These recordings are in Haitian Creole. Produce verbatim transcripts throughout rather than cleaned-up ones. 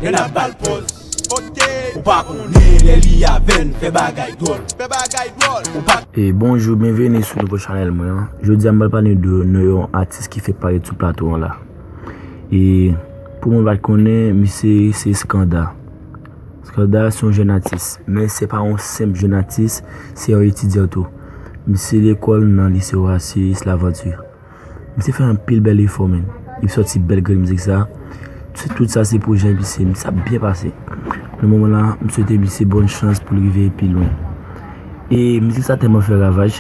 Nèg la bal pòz. Ou pa konnen lè li avè n fè bagay dwòl. Fè bagay dwòl. Ou pa E bonjou, byenveni sou nouvo chanèl mwen an. Jodi a m pral pale de nou yon atis ki fèk parèt sou plato an la. E pou moun pa t konnen, misye se Skanda. Skanda se yon jèn atis, men se pa yon senp jèn atis, se yon etidyan tou. Misye lekòl nan lise Oasis Lavanti. Misye fè anpil bèl efò, menn. Li sòti bèl grenn mizik sa. Se tout sa se pwojè misye, sa ap byen pase. Nan moman la, m swete misye bòn chans pou l rive pi lwen. E mizik sa tèlman fè ravaj.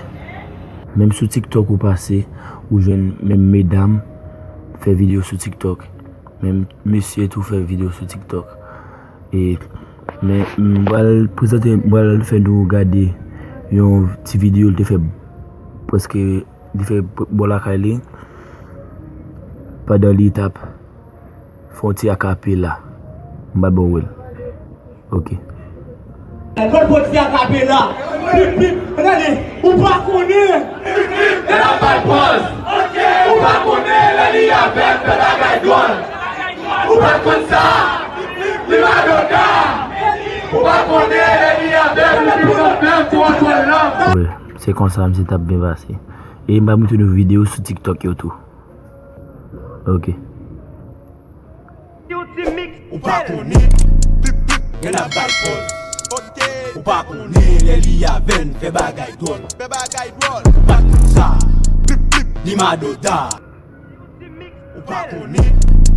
Menm sou TikTok ou pase, ou jwenn menm medam fè videyo sou TikTok. Menm mesye tou fè videyo sou TikTok. E, men m pral prezante, m pral fè nou gade yon ti videyo li te fè, prèske li fè bò lakay li, pandan li t ap fè yon ti akapela. M pral ba w wè l. Ok. Lè l fè yon ti akapela, pip, pip, gade, ou pa konnen. Lè l ap bay pòz. Ou pa konnen lè li avè m fè bagay dwòl. Ou pa konn sa. Li madoda. Ou pa konnen lè li avè m li pran fè m pou anpòl lan. Wi, se konsa misye t ap byen pase. E m pral montre nou videyo sou TikTok yo tou. Ok. Ou pa konnen. Pip, pip, nèg la bal pòz. Ou pa konnen lè li avè n fè bagay dwòl. Fè bagay dwòl. Ou pa konn sa. Pip, pip, li madoda. Ou pa konnen.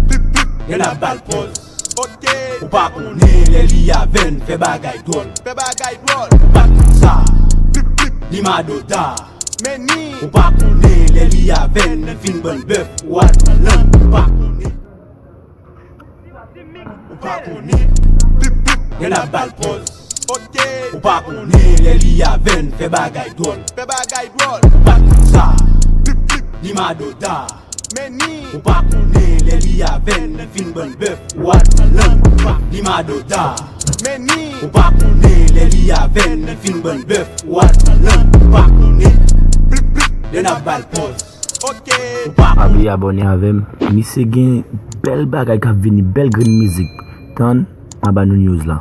Pip, pip, nèg la bal pòz. Ou pa konnen lè li avè n fè bagay dwòl. Fè bagay dwòl. Ou pa konn sa. Pip, pip, li madoda. Ou pa konnen lè li avè n fin bann bèf ou al pran lang. Ou pa konnen. Ou pa konnen. Pip, pip, nèg la bal pòz. Ou pa konnen lè li avè n fè bagay dwòl. Fè bagay dwòl. Ou pa konn sa. Pip, pip, li madoda. Ou pa konnen lè li avè n fin bann bèf ou al pran lang. Ou pa li madoda. Ou pa konnen lè li avè n fin bann bèf ou al pran lang. Ou pa konnen. Pip, pip, lè n ap bal pòz. Ou pa Pa bliye abòne avè m. Misye gen bèl bagay k ap vini, bèl grenn mizik. Tann anba nou news la.